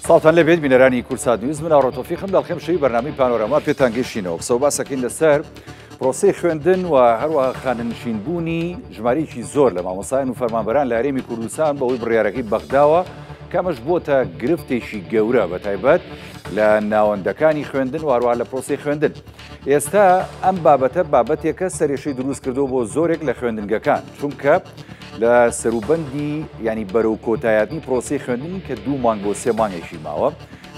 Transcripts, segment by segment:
سڵاوتان لێبێت بینەرانی کوردسات نیوز، من ئاڕۆ تۆفیقم لە ئەڵقەی شەوی بەرنامەی پانۆراما پێتان گەیشتینەوە. قسە و باسەکەین لەسەر پرۆسەی خوێندن و هەروەها خانەنشینبوونی ژمارەیەکی زۆر لە مامۆستایان و فەرمانبەران لە هەرێمی کوردستان بەهۆی بڕیارەکەی بەغداوە کە ئەمەش بۆتە گرفتێکی گەورە بە تایبەت لە ناوەندەکانی خوێندن و هەروەها لە پرۆسەی خوێندن. ئێستا ئەم بابەتە بابەتێکە سەرێشەی دروست کردو بۆ زۆرێک لە خوێندنگەکان، چونکە لە سەروبەندی ینی بەرەو کۆتایاتنی پرۆسی خوێندنی کە دوو مانگ بۆ سێ مانگێکی ماوە،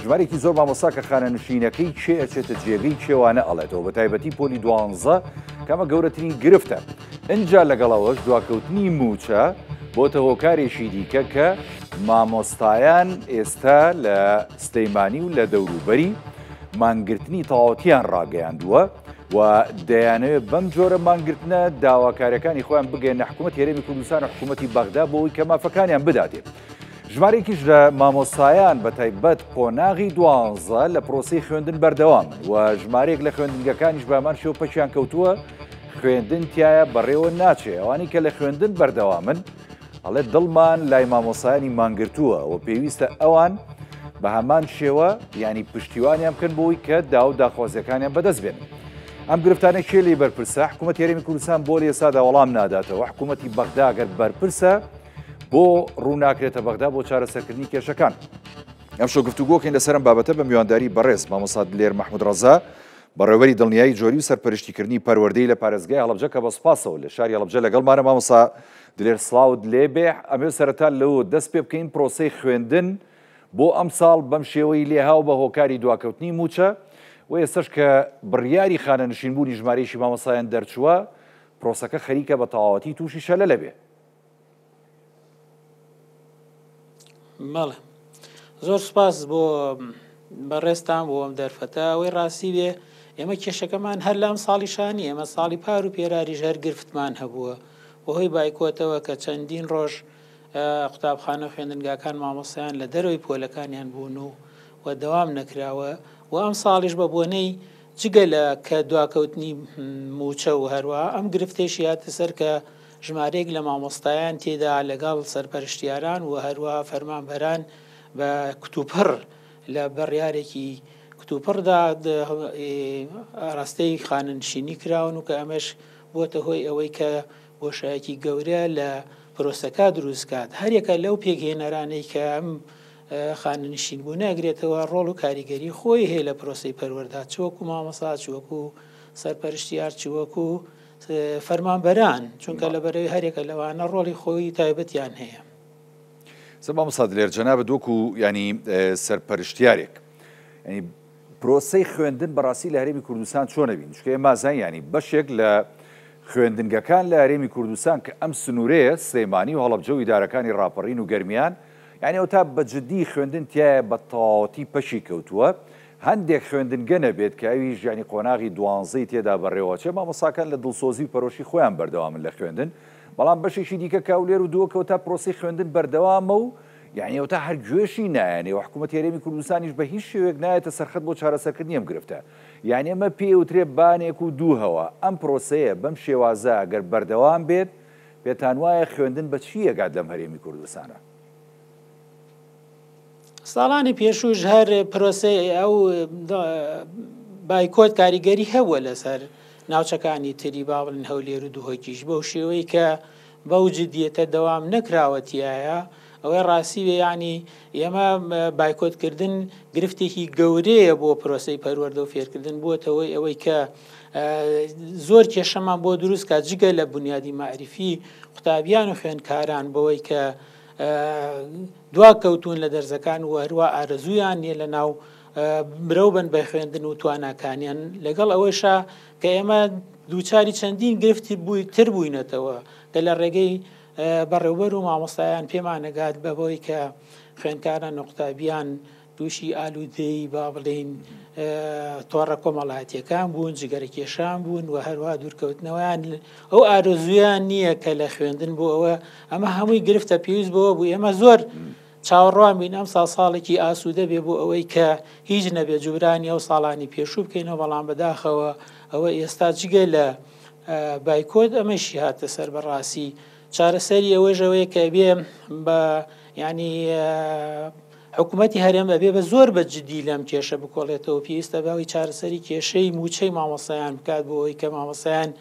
ژمارێکی زۆر مامۆستا کە خانەنشینەکەی کێ ئەچێتە جێگەی کێوانە ئەڵێتەوە، بە تایبەتی پۆلی دوانزە کەمە گەورەترین گرفتە. ئینجا لەگەڵەوەش دواکەوتنی موچە بۆتە هۆکارێکی دیکە کە مامۆستایان ئێستا لە سلەیمانی و لە دەوروبەری مانگرتنی تەواوەتیان ڕاگەیاندووە و دەیانەوێت بەم جۆرە مانگرتنە داواکاریەکانی خۆیان بگەیەنە حکوومەتی هەرێمی کوردستان و حکوومەتی بەغدا بۆ ئەوەی کە مافەکانیان بداتێ. ژمارەیەکیش لە مامۆستایان بە تایبەت قۆناغی دوانزە لە پرۆسەی خوێندن بەردەوامن و ژمارەیەک لە خوێندنگەکانیش بە هەمان شێوە پەکیان کەوتووە، خوێندن تایە بەڕێوە ناچێ. ئەوانەی کە لە خوێندن بەردەوامن ئەڵێ دڵمان لای مامۆسایانی مانگرتووە و پێویستە ئەوان بە هەمان شێوە ینی پشتیوانیان بکەن بۆی کە داو داخوازیەکانیان بەدەست بێنن. ئەم گرفتانە کێ لێی بەرپرسە؟ حکوومەت هەرێمی کوردستان بۆ لە ئێستادا وەڵام ناداتەوە؟ حکوومەتی بەغدا گەر بەرپرسە بۆ ڕوو ناکرێتە بەغدا بۆ چارەسەرکردنی کێشەکان؟ ئەمشەو گفتوگۆکەین لەسەر ئەم بابەتە بە میوانداری بەڕێز مامۆستا دلێر مەحمود ڕەزا، بەڕێوەبەری دڵنیایی جۆری و سەرپەرشتیکردنی پەروەردەی لە پارێزگای هەڵەبجە کە بە سوپاسەوە لە شاری هەڵەبجە لەگەڵمانە. مامۆستا دلێر سڵاوت لێبێ، ئەمەوێت سەرەتا لەوە دەست پێ بکەین پرۆسەی خوێندن بۆ ئەمساڵ بەم شێوەی لێها و بە هۆکاری دواکەوتنی مووچە و ئێستەش کە بڕیاری خانەنشینبوونی ژمارەیەکی مامۆستایان دەرچووە، پرۆسەکە خەریکە بە تەواوەتی تووشی شەلەل ئەبێ. بەڵێ زۆر سوپاس بۆ بەڕێزتان بۆ ئەم دەرفەتە. ئەوەی ڕاستی بێ ئێمە کێشەکەمان هەر لەم ساڵیشانی ئێمە ساڵی پار و پێراریش هەر گرفتمان هەبووە بەهۆی بایکۆتەوە کە چەندین ڕۆژ قوتابخانە خوێندنگاکان مامۆستایان لە دەرەوەی پۆلەکانیان بوون و و دەوام نەکراوە و ئەم ساڵیش بە بۆنەی جگە لە کە دواکەوتنی مووچە و هەروە ئەم گرفتێشی هاتە سەر کە ژمارەیەک لە مامۆستایان تێدا لەگەڵ سەرپەرشتیاران و هەروەها فەرمانبەران بە کتوپڕ لە بڕیارێکی کتوپڕدا ئاراستەی خانەنشینی کراون و کە ئەمەش بۆتە هۆی ئەوەی کە بۆشایەکی گەورە لە پرۆسەکە دروست کات. هەریەکە لەو پێکهێنەرانەی کە ئەم خانەنشین بوونە ئەگرێتەوە ڕۆڵ و کاریگەری خۆی هەیە لە پرۆسەی پەروەردە چ وەکو مامۆستا چ وەکو سەرپەرشتیار چ وەکو فەرمانبەران، چونکە لەبەرئەوەی هەریەکە لەوانە ڕۆڵی خۆی تایبەتیان هەیە. سە مامۆستا دلێر جەنابت وەکو یانی سەرپەرشتیارێک یانی پرۆسەی خوێندن بەڕاستی لە هەرێمی کوردستان چۆنە بین چونکە ئێمە ئازانین یانی بەشێک لە خوێندنگەکان لە هەرێمی کوردستان کە ئەم سنوورەیە سلێمانی و هەڵەبجە و ئیدارەکانی ڕاپەڕین و گەرمیان یانی ئەوتا بە جدی خوێندن تیایە بە تەواوەتی پەکی کەوتووە هەندێک خوێندنگە نەبێت کە ئەویش یانی قۆناغی دوانزەی تێدا بەڕێوەچێ، مامۆستاکان لە دڵسۆزی و پەرۆشی خۆیان بەردەوامن لە خوێندن، بەڵام بەشێکی دیکە کە هەولێر و دهۆکەوە تا پرۆسەی خوێندن بەردەوامە و یانی ئەوتا هەر گوێشی نایەنێ و حکوومەتی هەرێمی کوردستانیش بە هیچ شێوەیەک نایەتە سەرخەت بۆ چارەسەرکردنی ئەم گرفتە. یانی ئەمە پێی ئەوترێ بانێک و دوو هەوا. ئەم پرۆسەیە بەم شێوازە گەر بەردەوام بێت، پێتانوایە خوێندن بە چی ئەگات لەم هەرێمی کوردستانە؟ ساڵانی پێشووش هەر پرۆسەی ئەو بایکۆت کاریگەری هەبووە لەسەر ناوچەکانی تری با بڵێن هەولێر و دهۆکیش بەو شێوەی کە بەو جدیەتە دەوام نەکراوە تایە ئەوەی ڕاستی بێ یعنی ئێمە بایکۆتکردن گرفتێکی گەورەیە بۆ پرۆسەی پەروەردە و فێرکردن بووەتەوەی ئەوەی کە زۆر کێشەمان بۆ دروست کا جگە لە بنیادی معریفی قوتابیان و خوێندکاران بەوەی کە دواکەوتوون لە دەرزەکان و هەروا ئارەزوویان نییە لە ناو برەو بن بە خوێندن و تواناکانیان لەگەڵ ئەوەیشا کە ئێمە دووچاری چەندین گرفتی بووی تر بووینەتەوە کە لە ڕێگەی بەڕێوبەر و مامۆستایان پێمانەگات بە بۆی کە خوێندکاران و قوتابیان تووشی ئالوودەی با بڵێین تۆڕە کۆمەڵایەتیەکان بوون، جگەرەکێشان بوون و هەروەها دوورکەوتنەوەیان ئەو ئارەزوویان نییە کە لە خوێندن بۆ ئەوە ئەمە هەمووی گرفتە پێویست بەوە بوو ئێمە زۆر چاوەڕوان بین ئەم ساڵ ساڵێکی ئاسوودە بێ بۆ ئەوەی کە هیچ نەبێ جوبرانی ئەو ساڵانی پێشوو بکەینەوە بەڵام بەداخەوە ئەوە ئێستا جگە لە بایکۆت ئەمەشی هاتە سەر بەڕاستی چارەسەری ئەوەش ئەوەیە کە بێ بە ینی حکوومەتی هەرێم ئەبێ بە زۆر بە جدی لەم کێشە بکۆڵێتەوە پێویستە باوی چارەسەری کێشەی مووچەی مامۆستایان بکات بۆ ئەوەی کە مامۆستایان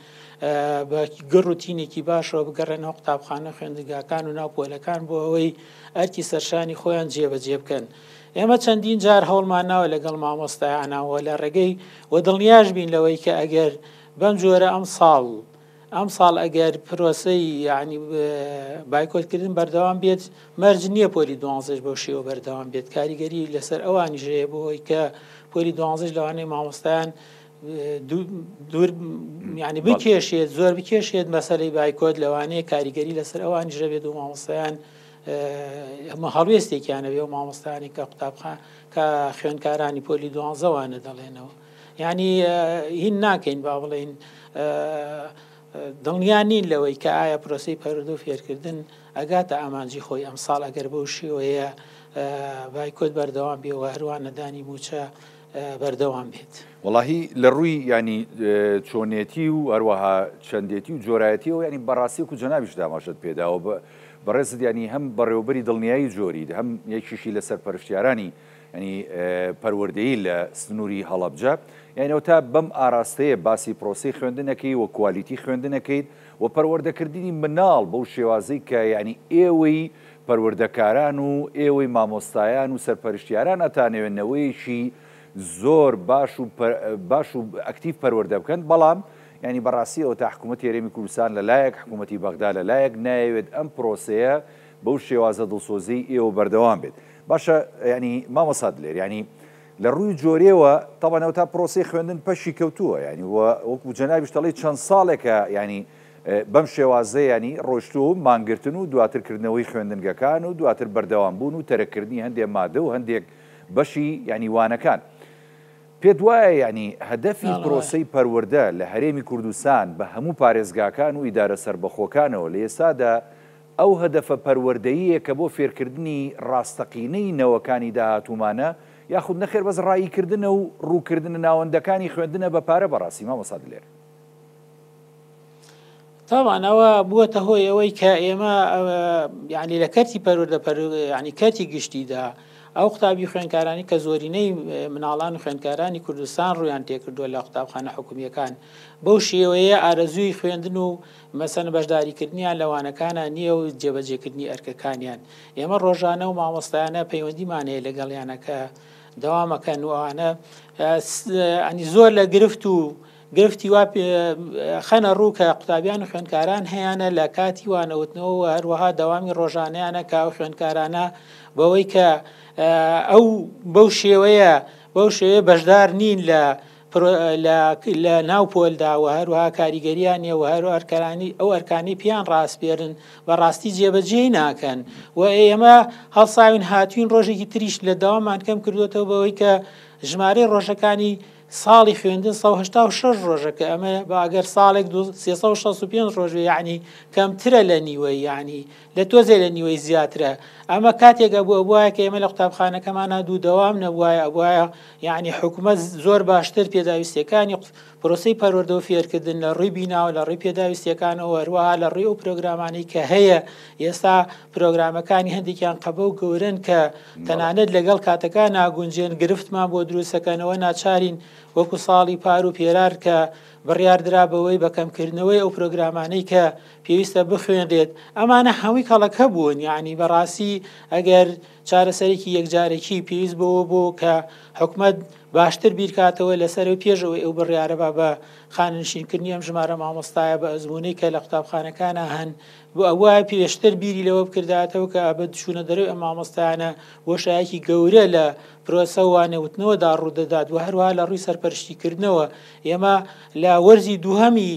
بە گڕ و تینێکی باشەوە بگەڕێنەوە قوتابخانە خوێندنگاکان و ناو پۆلەکان بۆ ئەوەی ئەرکی سەرشانی خۆیان جێبەجێ بکەن. ئێمە چەندین جار هەوڵمان ناوە لەگەڵ مامۆستایانەوە لە ڕێگەی و دڵنیاش بین لەوەی کە ئەگەر بەم جۆرە ئەم ساڵ ئەمساڵ ئەگەر پرۆسەی یانی بایکۆتکردن بەردەوام بێت مەرج نییە پۆلی دوانزەش بەو شێوە بەردەوام بێت کاریگەری لەسەر ئەوانیش هەیە بۆ ئەوەی کە پۆلی دوانزەش لەوانەیە مامۆستایان دوور ینی بکێشێت زۆر بکێشێت مەسەلەی بایکۆت لەوانەیە کاریگەری لەسەر ئەوانیش هەبێت و مامۆستایان ئەمە هەڵوێستێکیانە بێ و مامۆستایانی کە قوتابخان کە خوێندکارانی پۆلی دوانزەوانە دەڵێنەوە یانی هین ناکەین با بڵێین دڵنیا نین لەوەی کە ئایا پرۆسەی پەروەردە و فێرکردن ئەگاتە ئامانجی خۆی ئەمساڵ ئەگەر بەو شێوەیە بایکۆت بەردەوام بێ و هەروە نەدانی مووچە بەردەوام بێت. وەڵاهی لە ڕووی یانی چۆنێتی و هەروەها چەندێتی و جۆرایەتیەوە یانی بەڕاستی وەکو جەنابیشت ئاماژەت پێداوە بەڕێزت یانی هەم بەڕێوەبەری دڵنیایی جۆریت هەم یەکیشی لە سەرپەرشتیارانی یانی پەروەردەیی لە سنووری هەڵەبجە، یانی ئەوەتا بەم ئاراستەیە باسی پرۆسەی خوێندن ئەکەی و کوالیتی خوێندن ئەکەیت و پەروەردەکردنی مناڵ بەو شێوازەی کە یانی ئێوەی پەروەردەکاران و ئێوەی مامۆستایان و سەرپەرشتیاران ئەتانەوێت نەوەیەکی زۆر باش و باش و ئەکتیڤ پەروەردە بکەن بەڵام یانی بەڕاستی ئەوەتا حکوومەتی هەرێمی کوردستان لە لایەک حکوومەتی بەغدا لە لایەک نایەوێت ئەم پرۆسەیە بەو شێوازە دڵسۆزیەی ئێوە بەردەوام بێت. باشە یانی مامۆستا دلێر یانی لە ڕووی جۆرێوە تەبعەن ئەوتا پرۆسەی خوێندن پەشی کەوتووە یانی وەکو جەنابیش دەڵێی چەند ساڵێکە یانی بەم شێوازە یانی ڕۆشتووە و مانگرتن و دواتر کردنەوەی خوێندنگەکان و دواتر بەردەوام بوون و تەرککردنی هەندێک مادە و هەندێک بەشی یانی وانەکان پێت وایە یانی هەدەفی پرۆسەی پەروەردە لە هەرێمی کوردستان بە هەموو پارێزگاکان و ئیدارە سەربەخۆکانەوە لە ئێستادا ئەو هەدەفە پەروەردەییە کە بۆ فێرکردنی ڕاستەقینەی نەوەکانی داهاتوومانە، یاخود نەخێر بەس ڕاییکردنە و ڕووکردنە ناوەندەکانی خوێندنە بە پارە بەڕاستی مامۆستا دلێر. تاوان ئەوە بووەتە هۆی ئەوەی کە ئێمە یعنی لە کەرتی پەروەردە ینی کەرتی گشتیدا ئەو قوتابی خوێندکارانی کە زۆرینەی مناڵان و خوێندکارانی کوردستان ڕویان تێکردووە لە قوتابخانە حکومیەکان بەو شێوەیە ئارەزووی خوێندن و مەسەن بەشداریکردنیان لە وانەکانا نییە و جێبەجێکردنی ئەرکەکانیان. ئێمە ڕۆژانە و مامۆستایانە پەیوەندیمان هەیە لەگەڵیانە کە دەوام ئەکەن و ئەوانە ئەنی زۆر لە گرفت و گرفتی وا خەنە ڕوو کە قوتابیان و خوێندکاران هەیانە لە کاتی وانەوتنەوە و هەروەها دەوامی ڕۆژانەیانە کە ئەو خوێندکارانە بەوەی کە ئەو بەو شێوەیە بەو شێوەیە بەشدار نین لە لە ناو پۆلدا و هەروەها کاریگەریان نیە و هەر ئەرکانی ئەو ئەرکانی پێیان ڕاسپێرن بە ڕاستی جێبەجێی ناکەن و ئێمە هەڵساوین هاتوین ڕۆژێکی تریش لە داوامان کەم کردوێتەوە بەوەی کە ژمارەی ڕۆژەکانی ساڵی خوێندن 186 ڕۆژە کە ئەمە بە ئەگەر ساڵێک 365 ڕۆژ یعنی کەمترە لە نیوەی یعنی لە تۆزێ لە نیوەی زیاترە ئەمە کاتێک ئەبوو ئەبوایە کە ئێمە لە قوتابخانەکەمانا دوو دەوام نەبوایە ئەبوایە یعنی حکومەت زۆر باشتر پێداویستیەکانی پرۆسەی پەروەردە و فێرکردن لە ڕووی بیناوە لە ڕووی پێداویستیەکانەوە هەروەها لە ڕووی ئەو پرۆگرامانەی کە هەیە ئێستا پرۆگرامەکانی هەندێکیان قەبە و گەورەن کە تەنانەت لەگەڵ کاتەکان ناگونجێن گرفتمان بۆ دروستەکەنەوە ناچارین وەکو ساڵی پار و پێرار کە بڕیاردرا بەوەی بە کەمکردنەوەی ئەو پرۆگرامانەی کە پێویستە بخوێنرێت، ئەمانە هەمووی کەڵەکە بوون، یەعنی بەڕاستی ئەگەر چارەسەرێکی یەکجارەکی پێویست بەوە بوو کە حکومەت باشتر بیرکاتەوە لەسەر و پێش ئەوەی ئەو بڕیارە با بە خانەنشینکردنی ئەم ژمارە مامۆستایە بە ئەزموونەی کە لە قوتابخانەکانا هەن بۆ ئەوە پێشتر بیری لەوە بکردایەتەوە کە بە چوونە دەرەوەی ئەم مامۆستایانە بۆشایەکی گەورە لە پرۆسە وانەوتنەوەدا ڕوودەدات و هەروەها لە ڕووی سەرپەرشتیکردنەوە ئێمە لە وەرزی دووهەمی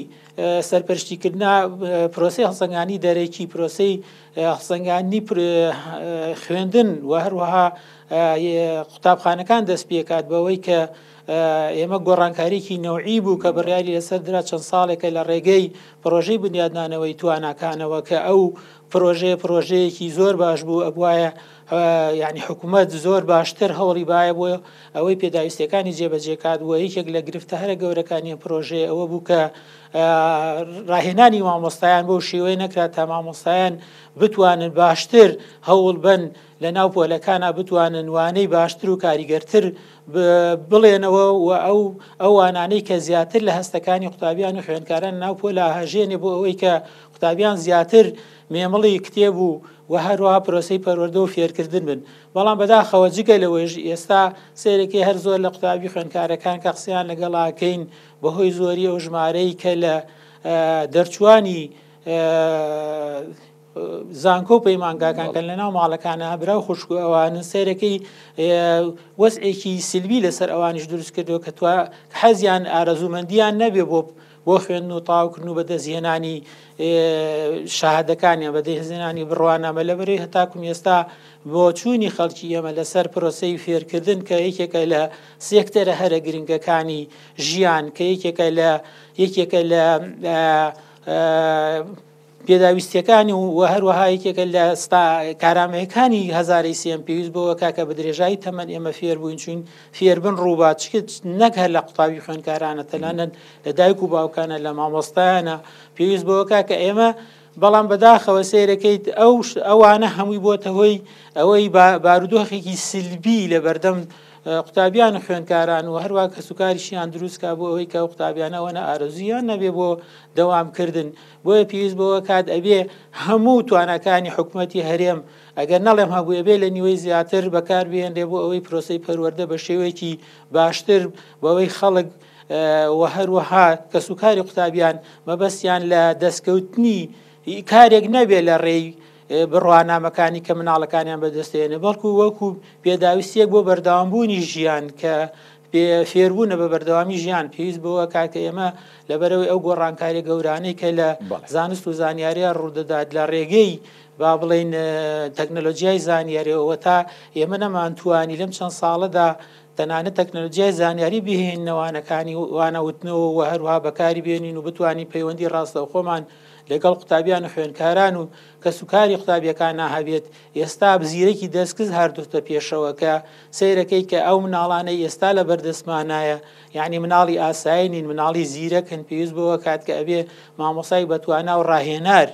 سەرپەرشتیکردنا پرۆسەی هەڵسەنگاندنی دەرەکی، پرۆسەی هەڵسەنگاندنی خوێندن و هەروەها قوتابخانەکان دەست پێکات بەوەی کە ئێمە گۆڕانکاریی نەوعی بوو کە بڕیاری لەسەر درا چەند ساڵێکە لە ڕێگەی پڕۆژەی بنیادنانەوەی تواناکانەوە کە ئەو پرۆژەیە پرۆژەیەکی زۆر باش بوو ئەبوایە یعنی حکوومەت زۆر باشتر هەوڵی بایە بۆ ئەوەی پێداویستەکانی جێبەجێکات و یەکێک لە گرفتە هەرە گەورەکانی پرۆژەیە ئەوە بوو کە ڕاهێنانی مامۆستایان بەو شێوەیە نەکرا تا مامۆستایان بتوانن باشتر هەوڵ بن لە ناو پۆلەکانا بتوانن وانەی باشتر و کاریگەرتر بڵێنەوە و ئەو ئەو وانانەی کە زیاتر لە هەستەکانی قوتابیان و خوێندکاران ناو پۆلا هەژێنێ بۆ ئەوەی کە قوتابیان زیاتر مێمڵی کتێب و و هەروەها پرۆسەی پەروەردە و فێرکردن بن بەڵام بەداخەوە جگە لەوەیش ئێستا سەیرەکەی هەر زۆر لە قوتابی خوێندکارەکان کە قسەیان لەگەڵاکەین بەهۆی زۆری ئەو ژمارەی کە لە دەرچوانی زانکۆ و پەیمانگاکان کە لەناو ماڵەکانە برا و خوشک و ئەوانن سەیرەکەی وەزعێکی سلبی لەسەر ئەوانیش دروست کردووە کە تو حەزیان ئارەزوومەندیان نەبێ بۆ بۆ خوێندن و تاوکردن و بەدەستهێنانی شەهادەکانیان بەدەستهێنانی بڕوانامە لەبەرەی هەتاکوم ئێستا بۆچوونی خەڵکی ئێمە لەسەر پرۆسەی فێرکردن کە یەکێکە لە سێکتەرە هەرە گرنگەکانی ژیان کە یەکێکە لە یەکێکە لە پێداویستیەکانی و هەروەها یەکێکە لە کارامەیەکانی هەزارەی سێم پێویست بەوە کاکە بە درێژایی تەمەن ئێمە فێر بووین چوین فێربن ڕووبات چکت نەک هەر لە قوتابی خوێندکارانە تەنانەت لە دایک و باوکانە لە مامۆستایانە پێویست بەوە کاکە ئێمە بەڵام بەداخەوە سەیرەکەیت ئەو ئەوانە هەمووی بۆتە هۆی ئەوەی بارودۆخێکی سلبی لە بەردەم قوتابیان و خوێندکاران و هەروە کەسوکاریشیان دروستکا بۆ ئەوەی کە قوتابیانە ئەوەنە ئارەزویان نەبێ بۆ دەوامکردن بۆیە پێویست بەوە کات ئەبێ هەموو تواناکانی حکومەتی هەرێم ئەگەر نەڵێم هەبوو ئەبێ لە نیوەی زیاتر بەکار بهێنرێ بۆ ئەوەی پرۆسەی پەروەردە بە شێوەیەکی باشتر بەوەی خەڵک و هەروەها کەسوکاری قوتابیان مەبەستیان لە دەستکەوتنی کارێک نەبێ لە ڕێی بڕوانامەکانی کە مناڵەکانیان بەدەستێنێ بەڵکو وەکو پێداویستیەک بۆ بەردەوامبوونی ژیان کە فێربوونە بە بەردەوامی ژیان پێویست بەوە کات کە ئێمە لەبەرەوەی ئەو گۆڕانکاری گەورانەی کە لە زانست و زانیاریە ڕوودەدات لە ڕێگەی با بڵین تەکنەلۆجیای زانیاریەوە تا ئێمە نەمانتوانی لەم چەند ساڵەدا تەنانەت تەکنەلۆجیای زانیاری بهێنینە وانەکانی وانەوتنەوە و هەروەها بەکاری بێنین و بتوانین پەیوەندی ڕاستەوخۆمان لەگەڵ قوتابیان و خوێندکاران و کەسوکاری قوتابیەکانا هەبێت، ئێستا زیرەکی دەستکرد هاتۆتە پێشەوە کە سەیرەکەی کە ئەو مناڵانەی ئێستا لە بەردەستمانایە یانی مناڵی ئاسایی نین مناڵی زیرەکن پێویست بەوە کات کە ئەبێ مامۆستای بەتوانا و ڕاهێنار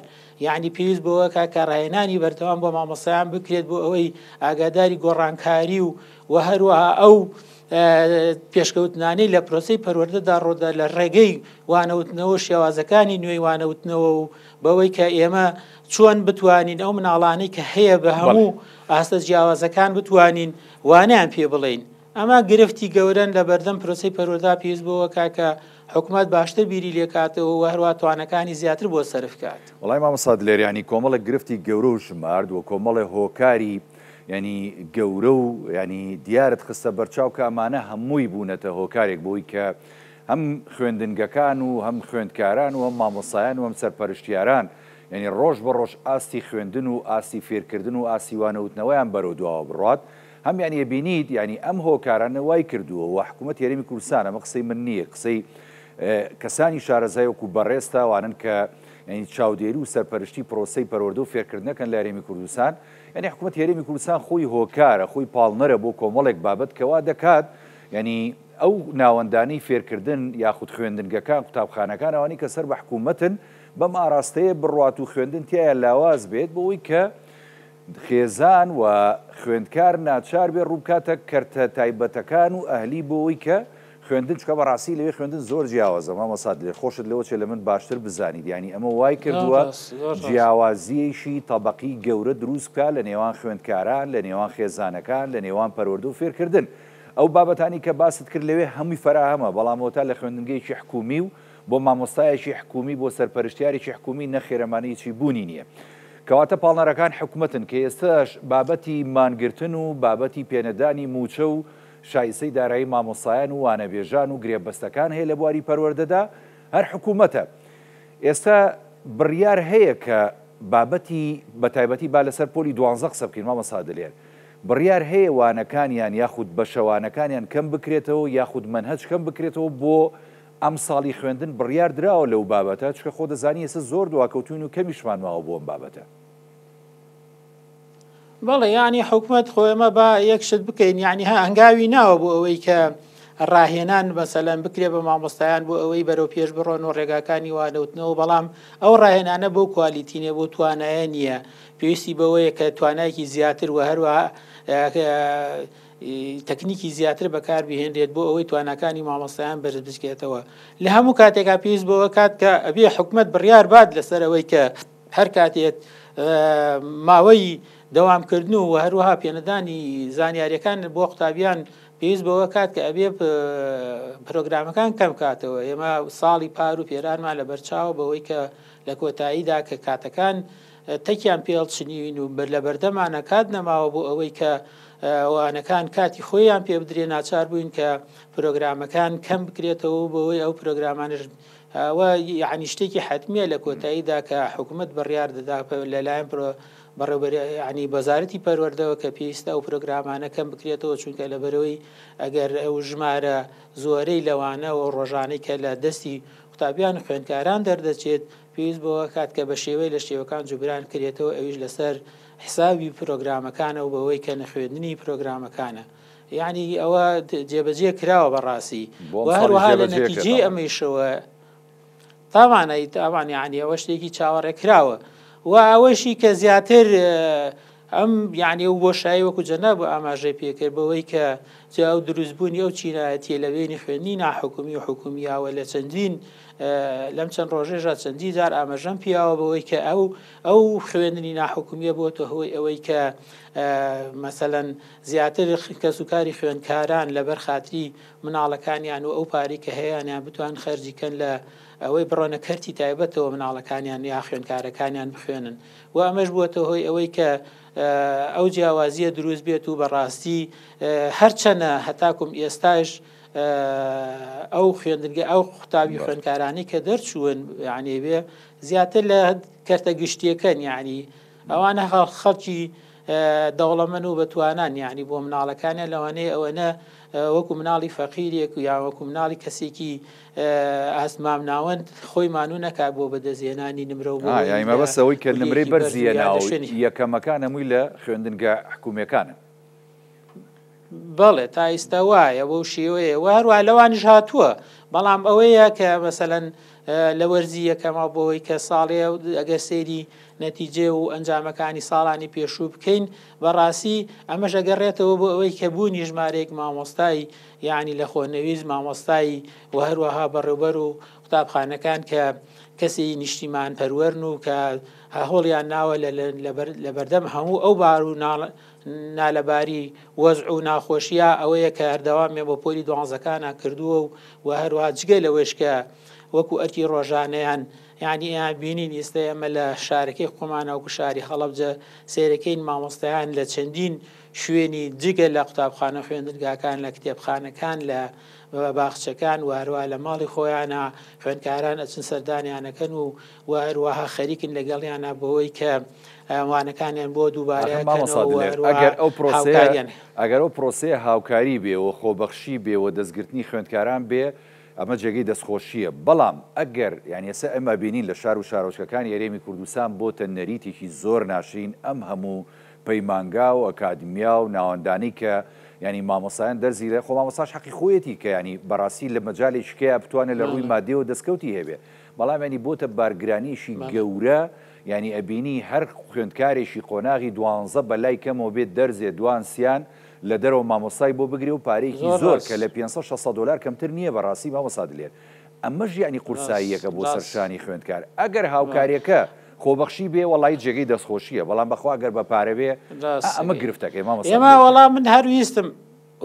یعنی پێویست بەوە کات کە ڕاهێنانی بەردەوام بۆ مامۆستایان بکرێت بۆ ئەوەی ئاگاداری گۆڕانکاری و و هەروەها ئەو پێشکەوتنانەی لە پرۆسەی پەروەردەدا ڕوودەدات لە ڕێگەی وانەوتنەوە و شێوازەکانی نوێی وانەوتنەوە و بەوەی کە ئێمە چۆن بتوانین ئەو مناڵانەی کە هەیە بە هەموو ئاستە جیاوازەکان بتوانین وانیان پێ بڵین ئەمە گرفتی گەورەن لە بەردەم پرۆسەی پەروەردە پێویست بەوە کاکە حکومەت باشتر بیری لێکاتەوە و هەروە توانەکانی زیاتر بۆ سەرف کات. وەڵای مامۆستا دلێر یانی کۆمەڵێک گرفتی گەورە و ژمارد و کۆمەڵێ هۆکاری یانی گەورە و یانی دیارت خستە بەرچاو کە ئەمانە هەمووی بوونەتە هۆکارێک بۆی کە هەم خوێندنگەکان و هەم خوێندکاران و هەم مامۆستایان و هەم سەرپەرشتیاران یانی ڕۆژ بە ڕۆژ ئاستی خوێندن و ئاستی فێرکردن و ئاستی وانەوتنەوەیان بەرەو دواوە بڕوات هەم یانی ئەبینیت یانی ئەم هۆکارانە وای کردووە و حکوومەتی هەرێمی کوردستان ئەمە قسەی من نییە قسەی کەسانی شارەزای وەکو بەڕێزتە ئەوانەن کە یانی چاودێری و سەرپەرشتی پرۆسەی پەروەردە و فێرکردنەکەن لە هەرێمی کوردستان یانی حکوومەتی هەرێمی کوردستان خۆی هۆکارە خۆی پاڵنەرە بۆ کۆمەڵێک بابەت کە وا دەکات یانی ئەو ناوەندانەی فێرکردن یاخود خوێندنگەکان قوتابخانەکان ئەوانەی کە سەر بە حکوومەتن بەم ئاراستەیە بڕوات و خوێندن تیایا لاواز بێت بۆ ئەوەی کە خێزان و خوێندکار ناچار بێ ڕووبکاتە کەرتە تایبەتەکان و ئەهلی بۆ ئەوەی کە خوێندن چونکە بەڕاستی لەوێ خوێندن زۆر جیاوازە مامۆستا دلێر خۆشت لەوە چێ لە من باشتر بزانیت یانی ئەمە وای کردووە جیاوازییەکی تەبەقی گەورە دروست بکات لە نێوان خوێندکاران لە نێوان خێزانەکان لە نێوان پەروەردە و فێرکردن ئەو بابەتانی کە باست کرد لەوێ هەمووی فەراهەمە بەڵام ئەوەتا لە خوێندنگەیەکی حکومی و بۆ مامۆستایەکی حکومی بۆ سەرپەرشتیارێکی حکومی نەخێر ئەمانە هیچی بوونی نییە کەواتە پاڵنەرەکان حکومەتن کە ئێستاش بابەتی مانگرتن و بابەتی پێنەدانی مووچە و شایستەی دارایی مامۆستایان و وانەبێژان و گرێبەستەکان هەیە لە بواری پەروەردەدا هەر حکومەتە ئێستا بڕیار هەیە کە بابەتی بەتایبەتی با لەسەر پۆلی دوانزە قسە بکەین مامۆستا دلێر. بڕیار هەیە وانەکانیان یاخود بەشەوانەکانیان کەم بکرێتەوە یاخود مەنهەج کەم بکرێتەوە بۆ ئەمساڵی خوێندن بڕیار دراوە لەو بابەتە چونکە خۆ دەزانی ئێستا زۆر دواکەوتوین و کەمیشمان ماوە بۆ ئەم بابەتە. بەڵێ یانی حکومەت خۆ ئێمە با یەک شت بکەین یانی ها هەنگاوی ناوە بۆ ئەوەی کە ڕاهێنان مەسەلەن بکرێ بە مامۆستایان بۆ ئەوەی بەرەو پێش بڕۆن و ڕێگاکانی وانەوتنەوە بەڵام ئەو ڕاهێنانە بۆ کوالیتی نیە بۆ توانایە نییە پێویستی بەوەیە کە توانایەکی زیاتر و هەروەها تەکنیکی زیاتر بەکاربهێنرێت بۆ ئەوەی تواناکانی مامۆستایان بەرز بچکێتەوە لە هەموو کاتێکا پێویست بەوە کات کە ئەبێ حکومت بڕیار بات لەسەر ئەوەی کە هەر کاتێک ماوەی دەوامکردن و هەروەها پێنەدانی زانیاریەکان بۆ قوتابیان پێویست بەوە کات کە ئەبێ پرۆگرامەکان کەم کاتەوە ئێمە ساڵی پار و پێرانمان لە بەرچاوە بەوەی کە لە کۆتاییدا کە کاتەکان تەکیان پێڵچنیوین و لە بەردەمانە کات نەماوە بۆ ئەوەی کە وانەکان کاتی خۆیان پێ بدرێ ناچار بووین کە پرۆگرامەکان کەم بکرێتەوە بەوەی ئەو پرۆگرامانش ئەوە یەعنی شتێکی حەتمیە لە کۆتاییدا کە حکومەت بڕیار دەدا لەلایەن بەڕێوبەری یەعنی وەزارەتی پەروەردەوە کە پێویستە ئەو پرۆگرامانە کەم بکرێتەوە چونکە لەبەرەوەی ئەگەر ئەو ژمارە زۆرەی لەوانە و ڕۆژانەی کە لە دەستی قوتابیان و خوێندکاران دەردەچێت پێویست بەوە کات کە بە شێوەی لە شێوەکان جوبران کرێتەوە ئەویش لەسەر حسابی پرۆگرامەکانە و بەوەی کە نەخوێندنی پرۆگرامەکانە. یەعنی ئەوە جێبەجێ کراوە بەڕاستی بۆ و ئەمساڵیش هەروەها لە جێبەجێ کرێ نەتیجەی تەبعەن. ئەمەیشەوە تاوان ئەی تاوان یەعنی ئەوە شتێکی چاوەڕێکراوە و ئەوەشی کە زیاتر ئەم یعنی ئەو بۆشایی وەکو جەناب ئاماژەی پێکرد بەوەی کە جا ئەو دروستبوونی ئەو چینایەتیە لە بینی خوێندنی ناحکومی و حکومیاوە لە چەندین لەم چەند ڕۆژێژا چەندین جار ئاماژەم پیاوە بەوەی کە ئەو ئەو خوێندنی ناحکومیە بۆتە هۆی ئەوەی کە مەسەلەن زیاتر کەسوکاری خوێندکاران لەبەر خاتری مناڵەکانیان و ئەو پارەی کە هەیانیان بتوان خەرجی کەن لە ئەوەی بڕۆنە کەرتی تایبەتەوە مناڵەکانیان یا خوێندکارەکانیان بخوێنن و ئەمەش بووەتە هۆی ئەوەی کە ئەو جیاوازیە دروست بێت و بەڕاستی هەرچەنە هەتاکوم ئێستاش ئەو خوێندنگە ئەو قوتابی خوێندکارانی کە دەرچوون یعنی بێ زیاتر لە کەرتە گشتیەکەن یعنی ئەوانە خەڵکی دەوڵەمەن و بەتوانان یانی بۆ مناڵەکانیان لەوانەیە ئەوەنە وەکو مناڵی فەقیرێک و یا وەکو مناڵی کەسێکی ئاست مامناوەند خۆی مانوو نەکات بۆ بەدەستهێنانی نمرە و بۆ ئا ئەوەی یانی لە مەبەست ئەوەی کە نمرەی کولێکی بەرز بەرزی و یا هێناوە لە و شوێنی یەکەمەکان هەمووی لە خوێندنگە حکوومییەکانن. بەڵێ تا ئیستا وایە بەو شێوەیە و هەروە لەوانیش هاتووە بەڵام ئەوەیە کە مەسەلەن لە وەرزی یەکەمە بۆی کە ساڵێ ئەگەر سەیری نەتیجە و ئەنجامەکانی ساڵانی پێشوو بکەین بەڕاستی ئەمەش ئەگەڕێتەوە بۆ ئەوەی کە بوونی ژمارەیەک مامۆستای یعنی لە خۆنەویست مامۆستای و هەروەها بەڕێوبەر و قوتابخانەکان کە کەسی نیشتیمان پەروەرن و کە هەوڵیان ناوە لە بەردەم هەموو ئەو بار و نالەباری وەزع و ناخۆشیە ئەوەیە کە هەردەوامیان بۆ پۆلی دوانزەکانا کردووە و وە هەروەها جگە لەوەیش کە وەکو ئەرکی ڕۆژانەیان یانی ئەیان بینین ئیستە ئێمە لە شارەکەی خۆمانە وەکو شاری هەڵەبجە سەیرەکەین مامۆستایان لە چەندین شوێنی جگە لە قوتابخانە خوێندنگاکان لە کتێبخانەکان لە باخچەکان و هەروەها لە ماڵی خۆیانە خوێندکاران ئەچن سەردانیانەکەن و و هەروەها خەریکن لەگەڵیانە بەوەی کە وانەکانیان بۆ دووبارە ئاخر مامۆستا کەنەوە و دلێر هەروەها ئەگەر ئەو پرۆسەیە هاوکاریان. ئەگەر ئەو پرۆسەیە هاوکاری بێ و خۆبەخشی بێ و دەستگرتنی خوێندکاران بێ ئەمە جێگەی دەستخۆشییە بەڵام ئەگەر یانی ئێستا ئێمە بینین لە شار و شارۆچکەکانی هەرێمی کوردستان بۆتە نەریتێکی زۆر ناشرین ئەم هەموو پەیمانگا و ئەکادمیا و ناوەندانەی کە یانی مامۆستایان دەرزی لە خۆ مامۆستاش حەقی خۆیەتی کە یانی بەڕاستی لە مەجالێکی کەیا بتوانێت لە ڕووی مادیەوە دەستکەوتی هەبێ بەڵام یانی بۆتە بارگرانیەکی گەورە یانی ئەبینی هەر خوێندکارێکی قۆناغی دوانزە بەلای کەمەوە بێت دەرزێ دوان سیان لە دەرەوە مامۆستای بۆ بگرێ و پارەیەکی زۆر زۆر کە ڕاست. لە 500 600 دۆلار کەمتر نییە بەڕاستی مامۆستا دلێر ئەمەش یانی ڕاست قورساییەکە بۆ سەر ڕاست. شانی خوێندکار ئەگەر هاوکاریەکە خۆبەخشی بێ وەڵایی جێگەی دەستخۆشیە بەڵام بەخوا گەر بە پارە بێ ئا ئەمە ڕاستەکەی گرفتەکەی مامۆستا ئێمە دلێر گیان. وەڵا من هەر ویستم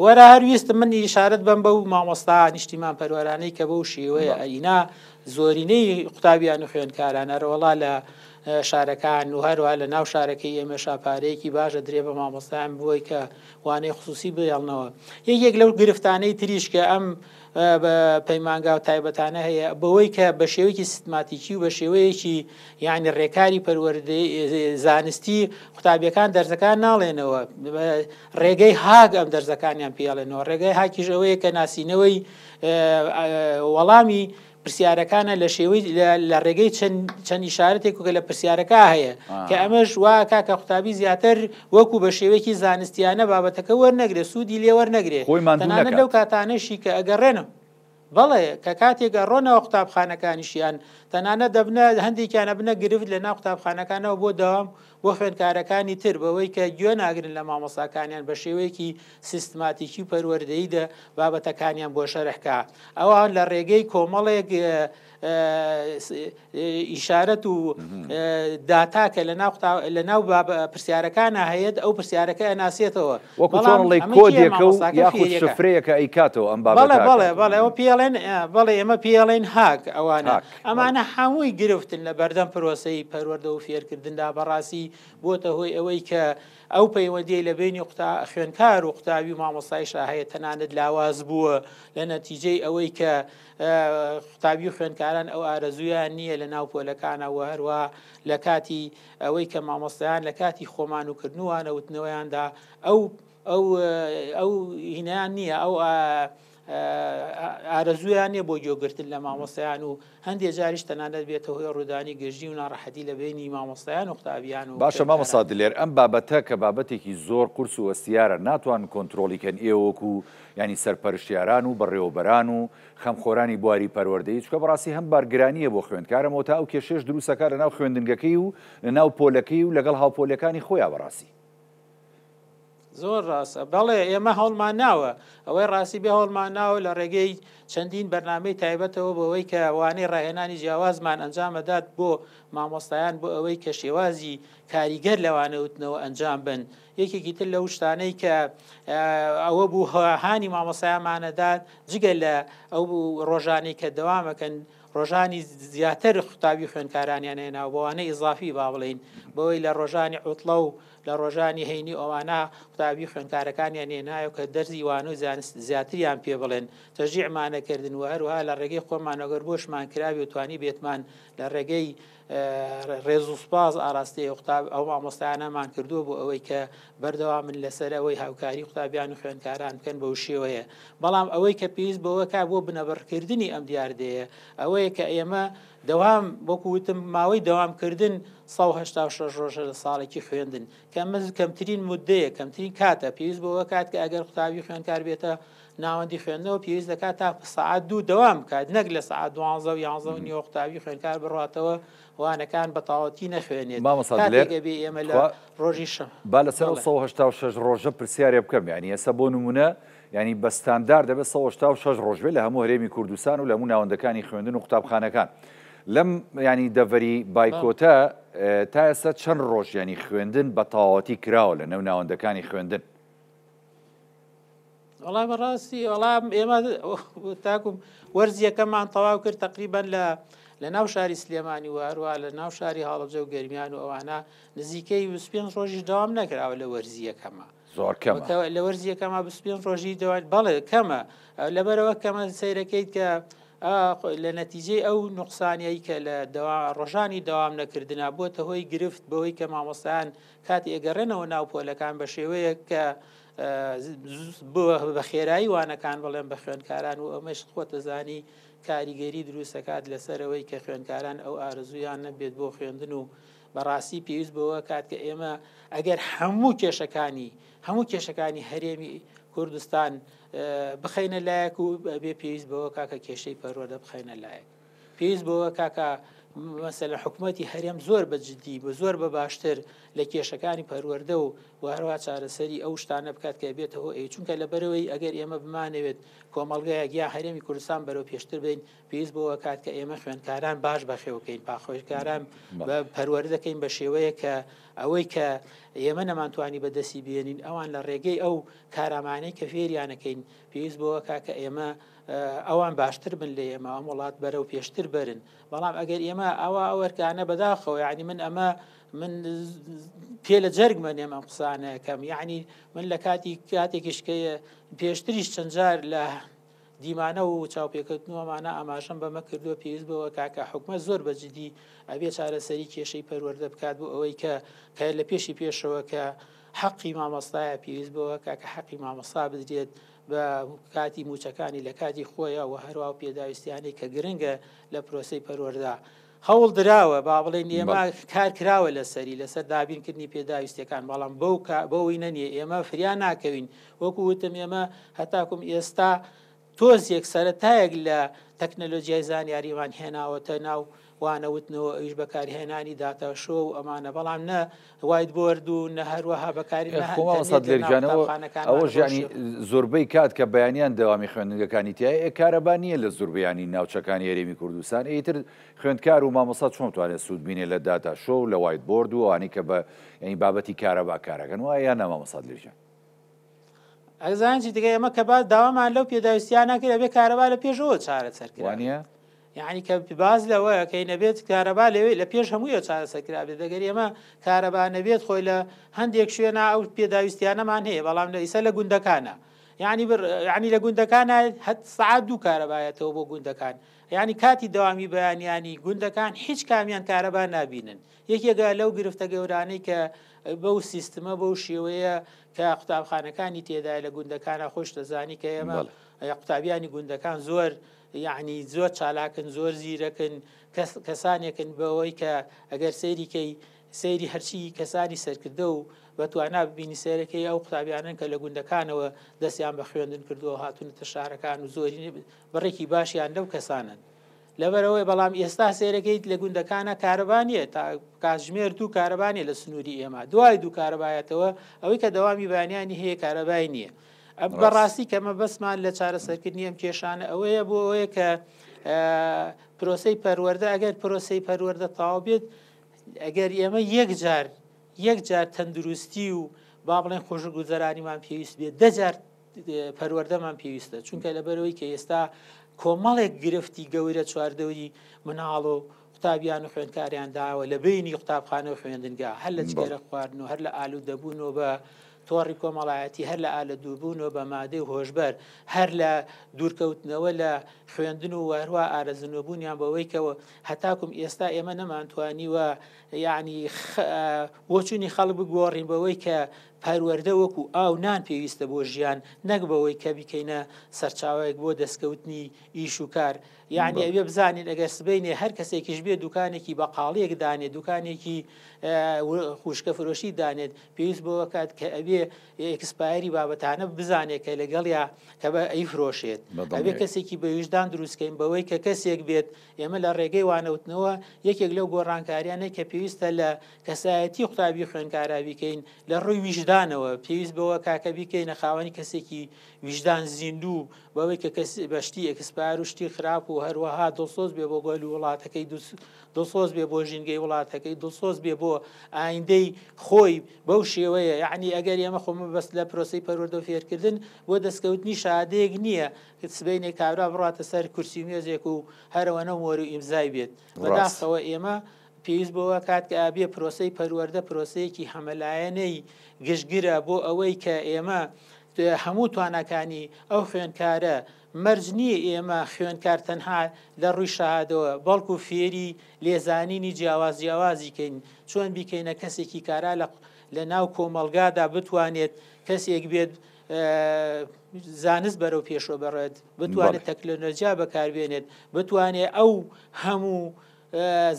وەرە هەر ویستم من ئیشارەت بەم بەو مامۆستا نیشتیمان پەروەرانەی کە بەو شێوەیە بەڵێ. ئەینا زۆرینەی قوتابیان و خوێندکاران ئەرەوەڵا لە شارەکان و هەروەها لە ناو شارەکەی ئێمەشا پارەیەکی باش ئەدرێ بە مامۆستایان بۆی کە وانەی خسوسی بهێڵنەوە. یەکێک لەو گرفتانەی تریش کە ئەم پەیمانگا و تایبەتانە هەیە بەوەی کە بە شێوەیەکی سیستماتیکی و بە شێوەیەکی یعنی ڕێکاری پەروەردەی زانستی قوتابیەکان دەرزەکان ناڵێنەوە، ڕێگەی هاک ئەم دەرزەکانیان پێڵێنەوە. ڕێگەی هاکیش ئەوەیە کە ناسینەوەی وەڵامی پرسیارەکانە لە شێوەی لە ڕێگەی چەند ئیشارەتێک کە لە پرسیارەکە هەیە، کە ئەمەش واکا کە قوتابی زیاتر وەکو بە شێوەیەکی زانستیانە بابەتەکە وەرنەگرێ، سوودی لێ وەرنەگرێ، خۆی ماندوو تەنانەت نەکات. لەو کاتانەشی کە ئەگەڕێنەوە، بەڵێ، کە کاتێک ئەڕۆنەوە قوتابخانەکانیشیان تەنانەت دەبنە هەندێکیان ئەبنە گرفت لە ناو قوتابخانەکانەوە بۆ دەوام بۆ خوێندکارەکانی تر، بەوەی کە گوێ ناگرن لە مامۆستاکانیان بە شێوەیەکی سیستماتیکی و پەروەردەیی دە بابەتەکانیان بۆ شەرح کا. ئەوان لە ڕێگەی کۆمەڵێک ئیشارەت و داتا کە لە ناو لە ناو پرسیارەکانە هەیە ئەو پرسیارەکە ئەناسێتەوە. وەکو چۆن بەڵام ئەڵێی ئەمە کێیە؟ کۆدێکە و مامۆستاکە یاخود فێریەکە. شفرەیەکە ئەیکاتەوە ئەم بابەتە بەڵێ بەڵێ ئەکاتەوە. بەڵێ ئەوە پێڵێن بەڵێ ئێمە پێڵێن هاک ئەوانە هاک بەڵێ. ئەمانە هەمووی گرفتن لە بەردەم پرۆسەی پەروەردە و فێرکردندا. بەڕاستی بۆتە هۆی ئەوەی کە ئەو پەیوەندیەی لە بەینی قوتا خوێندکار و قوتابی و مامۆستایشا هەیە تەنانەت لاواز بووە لە نەتیجەی ئەوەی کە قوتابی و خوێندکاران ئەو ئارەزوویان نییە لە ناو پۆلەکانە و هەروە لە کاتی ئەوەی کە مامۆستایان لە کاتی خۆمان و کردن و وانەوتنەوەیاندا ئەو ئەو ئەو هینیان نییە، ئەو ئارەزوویان نییە بۆ گوێگرتن لە مامۆستایان و هەندێ جاریش تەنانەت بێتە هۆی ڕوودانی گرژی و ناڕەحەتی لە بەینی مامۆستایان و قوتابیان و باشە مامۆستا خوێندکاران. دلێر ئەم بابەتە کە بابەتێکی زۆر قورس و هەستیارە ناتوانن کۆنترۆڵی کەن ئێوە وەکو یانی سەرپەرشتیاران و بەڕێوەبەران و خەمخۆرانی بواری پەروەردەیی چونکە بەڕاستی هەم بارگرانیە بۆ خوێندکار ئەمەوە تا ئەو کێشەیەش دروست ئەکات لەناو خوێندنگەکەی و لەناو پۆلەکەی و لەگەڵ هاوپۆلەکانی خۆیا بەڕاستی. زۆر ڕاستە بەڵێ ئێمە هەوڵمان ناوە، ئەوەی ڕاستی بێ هەوڵمان ناوە لە ڕێگەی چەندین بەرنامەی تایبەتەوە بەوەی کە وانەی ڕاهێنانی جیاوازمان ئەنجامەدات بۆ مامۆستایان بۆ ئەوەی کە شێوازی کاریگەر لە وانەوتنەوە ئەنجام بن. یەکێکی تر لەو شتانەی کە ئەوە بوو هانی مامۆستایانمانەدات جگە لە ئەو ڕۆژانەی کە دەوامەکەن ڕۆژانی زیاتر قوتابی خوێندکارانیان هێناوە بۆ وانەی ئیزافی با بڵێین بەوەی لە ڕۆژانی عوتڵە و لە ڕۆژانی هەینی ئەوانە قوتابی خوێندکارەکانیان هێنایەوە کە دەرزی وانە و زانست زیاتریان پێ بڵێن، تەشجیعمانە کردن و هەروەها لە ڕێگەی خۆمانەوە گەر بۆشمان کرابێ و توانیبێتمان لە ڕێگەی ڕێز و سوپاس ئاراستەی قوتاب ئەو مامۆستایانەمان کردووە بۆ ئەوەی کە بەردەوامن لەسەر ئەوەی هاوکاری قوتابیان و خوێندکاران بکەن بەو شێوەیە. بەڵام ئەوەی کە پێویست بەوە کا بۆ بنەبڕکردنی ئەم دیاردەیە ئەوەیە کە ئێمە دەوام وەکو وتم ماوەی دەوامکردن 186 ڕۆژە لە ساڵێکی خوێندن کە ئەمە کەمترین مدەیە، کەمترین کاتە. پێویست بەوە کات کە ئەگەر قوتابی خوێندکار بێتە ناوەندی خوێندنەوە پێویست دەکات تا سەعات 2 دەوام بکات، نەک لە سەعات 12 و 11 و نیوە قوتابی خوێندکار بڕاتەوە وانەکان بە تەواوەتی نەخوێنێت. مامۆستا دلێر کاتێک ئەبێ ئێمە لە تخوا ڕۆژی شەم با لەسەر ئەو بەڵێ. 186 ڕۆژە پرسیارێ بکەم یانی ئێستا بۆ نمونە یانی بە ستاندارد دەبێت 186 ڕۆژ بێت لە هەموو هەرێمی کوردستان و لە هەموو ناوەندەکانی خوێندن و قوتابخانەکان لەم یانی دەڤەری بایکۆتە تا ئێستا چەند ڕۆژ یانی خوێندن بە تەواوەتی کراوە لە نێو ناوەندەکانی خوێندن؟ وەڵا بەڕاستی وەڵا ئێمە تاکو وەرزیەکەمان تەواو کرد تقریبان لە لە ناو شاری سلێمانی و هەروە لە ناو شاری هەڵەبجە و گەرمیان و ئەوانە نزیکەی 25 ڕۆژیش دەوام نەکراوە لە وەرزیەکەمە. زۆر کەمە. لە وەرزی یەکەما 25 ڕۆژی دەوام بەڵێ کەمە لەبەرەوە کەمە سەیرەکەیت کە لە نەتیجەی ئەو نوقسانیایی کە لە ڕۆژانی دەوام نەکردنا بۆتە هۆی گرفت بەوەی کە مامۆستایان کاتی ئەگەڕێنەوە ناو پۆلەکان بە شێوەیەک کە بە خێرایی وانەکان بڵێن بە خوێندکاران و ئەمەش خۆتەزانی کاریگەری دروستەکات لەسەرەوەی کە خوێندکاران ئەو ئارەزوویان نەبێت بۆ خوێندن و بەڕاستی پێویست بەوە کات کە ئێمە ئەگەر هەموو کێشەکانی هەموو کێشەکانی هەرێمی کوردستان بخەینە لایەک و بێ پێویست بەوە کاکە کێشەی پەروەردە بخەینە لایەک پێویست بەوە کاکە مەسەلە حکوومەتی هەرێم زۆر بە جددی بە زۆر بە باشتر لە کێشەکانی پەروەردە و و هەروە چارەسەری ئەو شتانە بکات کە بێتەوە ئەی چونکە لە بەرەوەی ئەگەر ئێمە بمانەوێت کۆمەڵگایەک یا هەرێمی کوردستان بەرەو پێشتر بین پێویست بەوە کات کە ئێمە خوێندکاران باش بەخێوکەین، پاخوێندکاران بە پەروەردەکەین بە شێوەیە کە ئەوەی کە ئێمە نەمانتوانی بەدەستی بێنین ئەوان لە ڕێگەی ئەو کارامانەی کە فێریانەکەین پێویست بەوە کا کە ئێمە ئەوان باشتر بن لە ئێمە ئەم وڵات بەرەو پێشتر بەرن بەڵام ئەگەر ئێمە ئەوە ئەوەرکانە بەداخەوە یعنی من ئەمە من پێ لە جەرگمە نێم ئەم قسانەکەم یعنی من لە کاتی کاتێکیش کە پێشتریش چەند جار لە دیمانە و چاوپێکەوتن و ئەمانە ئاماژەم بەمە کردووە پێویست بەوە کاکە حکومەت زۆر بە جدی ئەبێ چارەسەری کێشەی پەروەردە بکات بۆ ئەوەی کە کە لە پێشی پێشەوە کە حەقی مامۆستایە پێویست بەوە کاکە حەقی مامۆستا بدرێت بە کاتی موچەکانی لە کاتی خۆیە و هەروە و پێداویستیانەی کە گرنگە لە پرۆسەی پەروەردە هەوڵ دراوە با بڵێن ئێمە کار کراوە لەسەری لەسەر دابینکردنی پێداویستەکان بەڵام بەو بەوەی نەنیە ئێمە فریا ناکەوین وەکو وتم ئێمە هەتاکوم ئێستا تۆزێک سەرەتایەک لە تەکنەلۆجیای زانیاریمان هێناوەتە ناو وانەوتنەوە ئەویش بەکارهێنانی data show و ئەمانە بەڵام نە whiteboard و نە هەروەها بەکاری ئەوەش یانی زۆربەی کات کە بەیانیان دەوامی خوێندنگەکانی تایە ئێ کارەبا نییە لە زۆربەیانی ناوچەکانی هەرێمی کوردستان ئیتر خوێندکار و مامۆستا چۆن توانێت سوود بینێ لە data show و لە whiteboard و ئەوانەی کە بە یانی بابەتی کارەبا کارەکەن وایە یان نا مامۆستا دلێر ئەزانین چی دیگە ئێمە کە باس داوامان لەو پێداویستیانە کرد ئەبێ کارەبا لە پێشەوە چارەسەر کرا وانە یعنی کە باز لەوە کەی نەبێت کارەبا لەوێ لە پێش هەموویە چارەسەر کرابێت دەگەر ئێمە کارەبا نەبێت خۆی لە هەندێک شوێنە ئەو پێداویستیانەمان هەیە بەڵام لە ئیسە لە گوندەکانە یعنی بر یعنی لە گوندەکانە هەت سعات دوو کارەبایەتەوە بۆ گوندەکان یعنی کاتی دەوامی بەیانیانی گوندەکان هیچ کامیان کارەبا نابینن یەکێکە لەو گرفتە گەورانەی کە بەو سیستمە بەو شێوەیە کە قوتابخانەکانی تێدایە لە گوندەکانە خۆش دەزانی کە ئێمە قوتابیانی گوندەکان زۆر یعنی زۆر چالاکن زۆر زیرەکن کەسانێکن بەوەی کە ئەگەر سەیریکەی سەیری هەرچی کەسانی سەرکردە و بەتوانا ببینی سەیرەکەی ئەو قوتابیانن کە لە گوندەکانەوە دەستیان بە خوێندن کردووە هاتوونەتە شارەکان و زۆری بڕێکی باشیان لەو کەسانن. لەبەرئەوەی بەڵام ئێستا سەیرەکەیت لە گوندەکانە کارەبا نییە تا کاتژمێر دوو کارەبا نیە لە سنووری ئێمە دوای دوو کارەبایەتەوە ئەوەی کە دەوامی بەیانیانی هەیە کارەبای نییە بەڕاستی کە مەبەستمان لە چارەسەرکردنی ئەم کێشانە ئەوەیە بۆ ئەوەیە کە پرۆسەی پەروەردە ئەگەر پرۆسەی پەروەردە تەواو بێت ئەگەر ئێمە یەک جار یەک جار تەندروستی و با بڵێن خۆشگوزەرانیمان پێویست بێت دەجار پەروەردەمان پێویستە چونکە لەبەرەوەی کە ئێستا کۆمەڵێک گرفتی گەورە چواردەوری مناڵ و قوتابیان و خوێندکاریان داوە لە بینی قوتابخانە و خوێندنگا هەر لە جگەرە خواردن و هەر لە ئالوودەبوون و بە تۆڕی کۆمەڵایەتی هەر لە ئالە دووربوون و بە مادەی هۆشبەر هەر لە دوورکەوتنەوە لە خوێندن و هەروە ئارەزوونەبوونیان بەوەی کەەوە هەتاکوم ئێستا ئێمە نەمانتوانیوە یعنی بۆچوونی خەڵک بگۆڕین بەوەی کە پەروەردە وەکو ئاو نان پێویستە بۆ ژیان نەک بەوەی کە بیکەینە سەرچاوەیەک بۆ دەستکەوتنی ئیش و کار یعنی ئەوێ بزانین ئەگەر سبەینێ هەر کەسێکیش بێ دوکانێکی بەقاڵیەک دانێت دوکانێکی خوشکە فرۆشی دانێت پێویست بەوە کات کە ئەبێ expiry بابەتانە بزانێت کە لەگەڵیا کە بە ئەیفرۆشێت ئەبێ کەسێکی بە ویژدان دروستکەین بەوەی کە کەسێک بێت ئێمە لە ڕێگەی وانەوتنەوە یەکێک لەو گۆڕانکاریانەی کە پێویستە لە کەسایەتی قوتابی خوێندکارا بیکەین لە ڕووی ویژدانەوە پێویست بەوە کاکە بیکەینە خاوەنی کەسێکی ویژدان زیندوو بەوەی کە کەس بە شتی expire و شتی خراپ و هەروەها دڵسۆز بێ بۆ گەل و وڵاتەکەی دڵسۆز بێ بۆ ژینگەی وڵاتەکەی دڵسۆز بێ بۆ ئایندەی خۆی بەو شێوەیە یعنی ئەگەر ئێمە خۆ مەبەست لە پرۆسەی پەروەردە و فێرکردن بۆ دەستکەوتنی شادەیەک نییە سبەینێ کابرا بڕاتە سەر کورسی مێزێک و هەرەوەنە مۆر و ئیمزای بێت. بەداخەوە ئێمە پێویست بەوە کات کە ئەبێ پرۆسەی پەروەردە پرۆسەیەکی هەمەلایەنەی گشتگرە بۆ ئەوەی کە ئێمە هەموو تواناکانی ئەو خوێندکارە مەرج نییە ئێمە خوێندکار تەنها لە ڕووی شەهادەوە بەڵکو فێری لێزانینی جیاواز جیاوازی کەین چۆن بیکەینە کەسێکی کارا لە ناو کۆمەڵگادا بتوانێت کەسێک بێت زانست بەرەو پێشەوە بەڕێت بتوانێت تەکنەلۆجیا بەکاربێنێت بتوانێت ئەو هەموو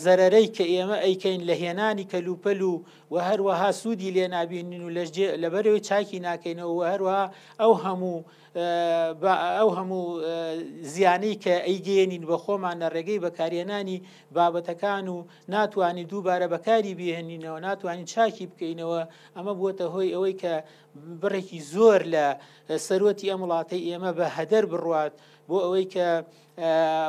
زەرەرەی کە ئێمە ئەیکەین لە هێنانی کەلوپەل و و هەروەها سوودی لێ نابینین و لەبەرەوەی چاکی ناکەینەوە و هەروەها ئەو هەموو ئەو هەموو زیانەی کە ئەیگەیەنین بە خۆمان لە ڕێگەی بەکارهێنانی بابەتەکان و ناتوانین دووبارە بەکاری بهێنینەوە ناتوانین چاکی بکەینەوە ئەمە بووەتە هۆی ئەوەی کە بڕێکی زۆر لە سەروەتی ئەم وڵاتەی ئێمە بە هەدەر بڕوات بۆ ئەوەی کە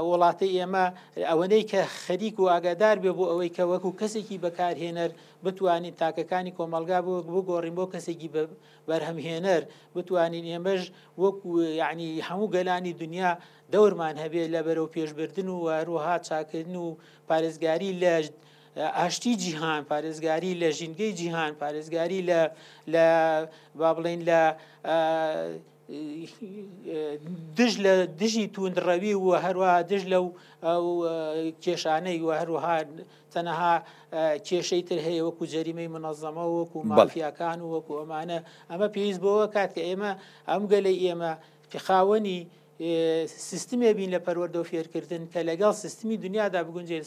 وڵاتەی ئێمە ئەوەنەی کە خەریک و ئاگادار بێ بۆ ئەوەی کە وەکو کەسێکی بەکارهێنەر بتوانین تاکەکانی کۆمەڵگا بگۆڕین بۆ کەسێکی بەرهەمهێنەر، بتوانین ئێمەش وەکو یەعنی هەموو گەلانی دنیا دەورمان هەبێت لە بەرەو پێشبردن و هەروەها چاکردن و پارێزگاری لە ئاشتی جیهان، پارێزگاری لە ژینگەی جیهان، پارێزگاری لە لە با بڵێین لە دژ لە دژی توندڕەوی و هەروەها دژ لەو ئەو کێشانەی و هەروەها تەنەها کێشەی تر هەیە وەکو جەریمەی منەزەمە و وەکو مافیاکان و وەکو ئەمانە ئەمە پێویست بەوە کات کە ئێمە ئەم گەلەی ئێمە خاوەنی سیستمێ بین لە پەروەردە و فێرکردن کە لەگەڵ سیستمی دنیادا بگونجێت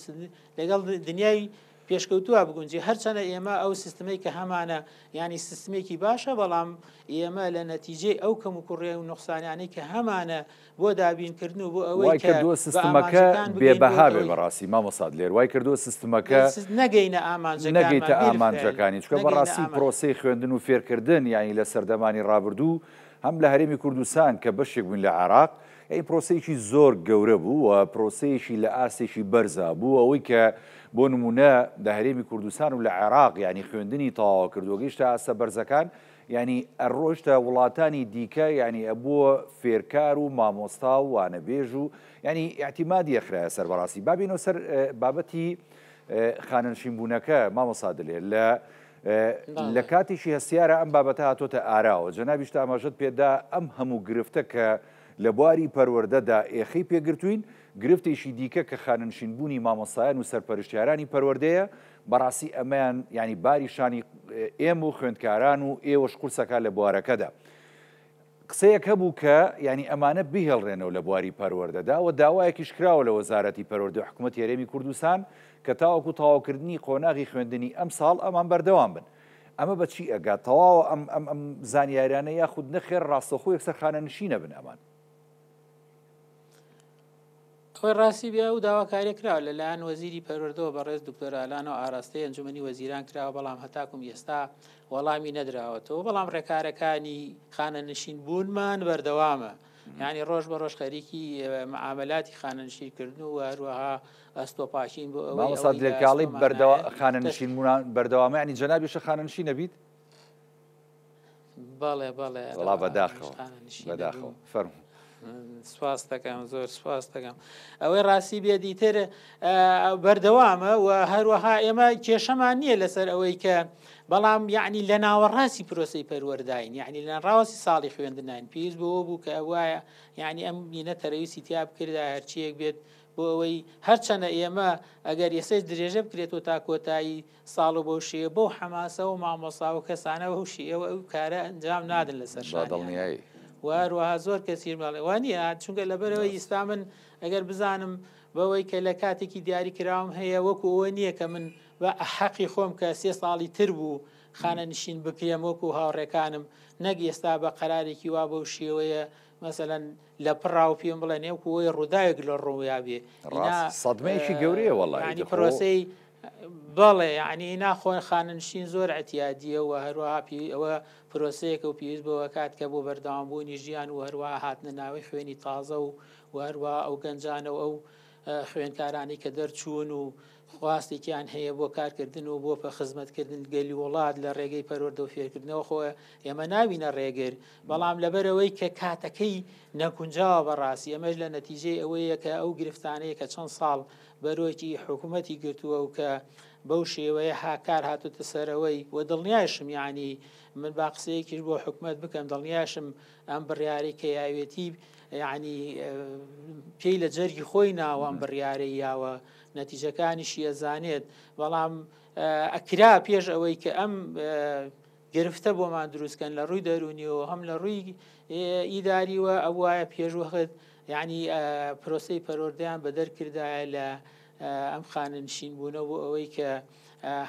لەگەڵ دنیای پێشکەوتووە بگونجێ هەرچەنە ئێمە ئەو سیستمەی کە هەمانە یانی سیستمێکی باشە بەڵام ئێمە لە نەتیجەی ئەو کەم و کوڕێ و نوقسانیانەی کە هەمانە بۆ دابینکردن و بۆ ئەوەی وای کە کردووە بە سیستمەکە ئامانجەکان بێ بگەین بۆ بەها بێ ئەوەی بەڕاستی مامۆستا دلێر وای کردووە سیستمەکە نەگەینە ئامانجەکانمان نەگەیتە بیرفعل ئامانجەکانی چونکە نەگەینە بەڕاستی ئامان. پرۆسەی خوێندن و فێرکردن یانی لە سەردەمانی ڕابردوو هەم لە هەرێمی کوردستان کە بەشێک بووین لە عێراق یانی پرۆسەیەکی زۆر گەورە بوو و پرۆسەیەکی لە ئاستێکی بەرزا بوو ئەوەی کە بۆ نموونە لە هەرێمی کوردستان و لە عێراق یانی خوێندنی تەواوە کردووە گەیشتە ئاستە بەرزەکان یانی ئەڕۆشتە وڵاتانی دیکە یانی ئەبووە فێرکار و مامۆستا و وانەبێژ و یانی ئیعتیمادی ئەخرایە سەر بەڕاستی با بێینەوە سەر بابەتی خانەنشین بوونەکە مامۆستا دلێر لە لە کاتێکی هەستیارە ئەم بابەتە هاتۆتە ئاراوە جەنابیشت ئاماژەت پێدا ئەم هەموو گرفتە کە لە بواری پەروەردەدا ئێخەی پێگرتووین، گرفتێکی دیکە کە خانەنشین بوونی مامۆستایان و سەرپەرشتیارانی پەروەردەیە، بەڕاستی ئەمەیان یانی باری شانی ئێمە و خوێندکاران و ئێوەش قورسەکا لە بوارەکەدا. قسەیەک هەبوو کە یانی ئەمانە بهێڵرێنەوە لە بواری پەروەردەدا و داوایەکیش کراوە لە وەزارەتی پەروەردەی حکومەتی هەرێمی کوردستان کە تاوەکو تەواوکردنی قۆناغی خوێندنی ئەمساڵ ئەمان بەردەوام بن. ئەمە بە چی ئەگات؟ تەواوە ئەم ئەم ئەم زانیاریانە یاخود نەخێر ڕاستەوخۆ یەکسەر خانەنشین ئەبن ئەمان؟ ئەوەی ڕاستی بێ ئەو داواکاریە کراوە لە لایەن وەزیری پەروەردەوە بەڕێز دکتۆر ئالانەوە ئاراستەی ئەنجومەنی وەزیران کراوە بەڵام هەتاکوم ئێستا وەڵامی نەدراوەتەوە بەڵام ڕێکارەکانی خانەنشین بوونمان بەردەوامە یعنی ڕۆژ بە ڕۆژ خەریکی معاملاتی خانەنشین کردن و هەروەها ئەستۆپاکین بۆ ئەوەی مامۆستا ئەوەی لە دلێرکاڵی ئەستۆمان بەردەوا نایەت خانەنشین بوونان بەردەوامە یعنی جەنابیشە خانەنشین ئەبیت؟ بەڵێ بەڵێ وەڵا ئەرەوە منیش بەداخەوە خانەنشین بەداخەوە ئەبم. فەرموو. سپاس دەکەم زۆر سپاس دەکەم ئەوەی ڕاستی بێت ئیتر بەردەوامە و هەروەها ئێمە کێشەمان نییە لەسەر ئەوەی کە بەڵام یعنی لە ناوەڕاستی پرۆسی پەروەرداین یعنی لە ڕاستی ساڵی خوێندنین پێویست بەوە بوو کە ئەوایە یعنی ئەم مینە تەرەویستی تیا بکردا هەرچیەک بێت بۆ ئەوەی هەرچەنە ئێمە ئەگەر ئێستا درێژە بکرێتەوە تا کۆتایی ساڵ و بەو شێوە بەو حەماسە و مامۆستا و کەسانە بەو شێوە ئەو کارە ئەنجام نادن لەسەر شانیان دڵنیایی و هەروەها زۆر کەسیش بەڵێ وا نییە چونکە لەبەرەوەی ئیستا من ئەگەر بزانم بەوەی کە لە کاتێکی دیاری کراوم هەیە وەکو ئەوە نییە کە من بە حەقی خۆم کە سێ ساڵی تر بوو خانەنشین بکرێم وەکو هاوڕێکانم نەک ئێستا بە قەرارێکی وا بەو شێوەیە مەسەلەن لە پڕاو پێم بڵێن وەکو ئەوەی ڕووداوێک لە ڕوویا بێ ڕاست سەدمەیەکی گەورەیە وەڵا یعنی پرۆسەی بەڵێ یعنی نا خۆ خانەنشین زۆر اعتیادیە و هەروەها پێ ئەوە پرۆسەیەکە و پێویست بەوە کات کە بۆ بەردەوامبوونی ژیان و هەروەها هاتنە ناوی خوێنی تازە و و هەروەها ئەو گەنجانە و ئەو خوێندکارانەی کە دەرچوون و خواستێکیان هەیە بۆ کارکردن و بۆ خزمەتکردن گەلی وڵات لە ڕێگەی پەروەردە و فێرکردنەوە خۆ ئێمە نابینە ڕێگر بەڵام لەبەرەوەی کە کاتەکەی نەگونجاوە بەڕاستی ئەمەش لە نەتیجەی ئەوەیە کە ئەو گرفتانەیە کە چەند ساڵ بەرۆکی حکوومەتی گرتووە و کە بەو شێوەیە هاکار هاتوتە سەرەوەی و دڵنیاشم یعنی من با قسەیەکیش بۆ حکومت بکەم دڵنیاشم ئەم بڕیارەی کە یاوێتی یعنی پێی لە جەرگی خۆی ناوە ئەم بڕیارەی یاوە نەتیجەکانیشی ئەزانێت بەڵام ئەکرا پێش ئەوەی کە ئەم گرفتە بۆمان دروستکەن لە ڕووی دەرونیەوە هەم لە ڕووی ئیداریوە ئەوایە پێشوەخت یعنی پرۆسەی پەروەردەیان بەدەر کردایە لە ئەم خانەنشین بوونە بۆ ئەوەی کە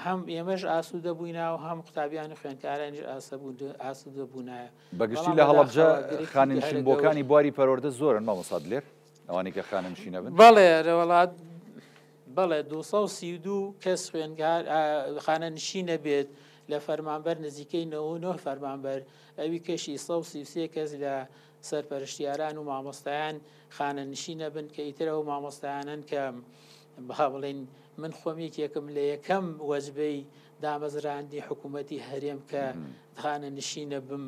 هەم ئێمەش ئاسوودە بووینا و هەم قوتابیان و خوێندکارانیش ئاسوودە بوونایە. بەگشتی لە هەڵەبجە خانەنشین بووەکانی بواری پەروەردە زۆرن مامۆستا دلێر؟ ئەوانەی کە خانەنشین ئەبن؟ بەڵێ ئەرێوەڵا بەڵێ 232 کەس خوێندکار خانەنشین ئەبێت لە فەرمانبەر نزیکەی 99 فەرمانبەر ئەوی کەشی 133 کەس لە سەرپەرشتیاران و مامۆستایان خانەنشین ئەبن کە ئیتر ئەو مامۆستایانەن کە با بڵێین من خۆم یەکێکم لە یەکەم وەجبەی دامەزراندنی حکوومەتی هەرێم کە خانەنشینە بم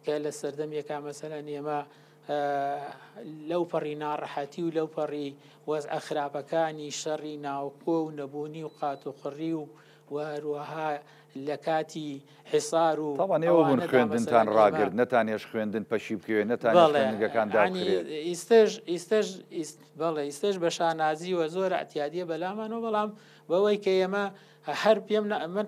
کە لە سەردەمێکا مەسەلەن ئێمە لەو پەڕی ناڕەحەتی و لەو پەڕی وەزعە خراپەکانی شەڕی ناوخۆ و نەبوونی و قاتوقڕی و و هەروەها لە کاتی حیسار و تاوان ئێوە بوون ئەوانەدا خوێندنتان مەسەلەن ئێمە ڕاگرت نەتانهێشت خوێندن پەشی بکەوێ نەتانهێشت بەڵێ خوێندنگەکان یانی دابخرێ. ئیستەش ئیستەش ئیست بەڵێ ئیستەش بە شانازیوە زۆر ئەعتیادیە بەلامانەوە بەڵام بەوەی کە ئێمە هەر پێم من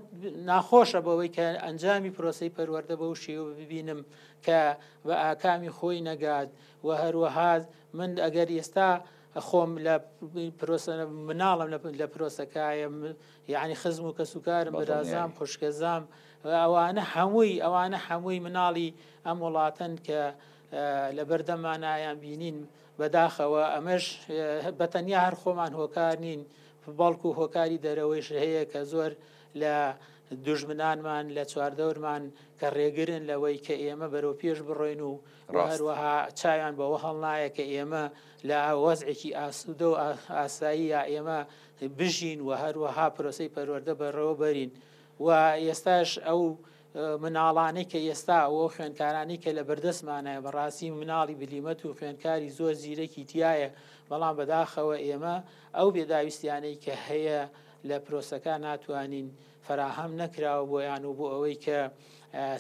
ناخۆشە بەوەی کە ئەنجامی پرۆسەی پەروەردە بەو شێوە ببینم کە بە ئاکامی خۆی نەگات و هەروەها من ئەگەر ئێستا خۆم لە پرۆسە مناڵم لە پرۆسەکایە یعنی خزم و کەسوکارم برازام خوشکەزام ئەوانە هەمووی ئەوانە هەمووی مناڵی ئەم وڵاتن کە لە بەردەمانایان بینین بەداخەوە ئەمەش بەتەنیا هەر خۆمان هۆکار نین بەڵکو هۆکاری دەرەوەیش هەیە کە زۆر لە دوژمنانمان لە چواردەورمان کە ڕێگرن لەوەی کە ئێمە بەرەو پێش بڕۆین و هەروەها چاویان بەوە هەڵنایە کە ئێمە لە وەزعێکی ئاسوودە و ئاسایی یا ئێمە بژین و هەروەها پرۆسەی پەروەردە بەڕێوە بەرین و ئێستاش ئەو مناڵانەی کە ئێستا ئەو خوێندکارانەی کە لە بەردەستمانایە بەڕاستی مناڵی بلیمەت و خوێندکاری زۆر زیرەکی تایە بەڵام بەداخەوە ئێمە ئەو بێداویستیانەی کە هەیە لە پرۆسەکە ناتوانین فەراهەم نەکراوە بۆیان و بۆ ئەوەی کە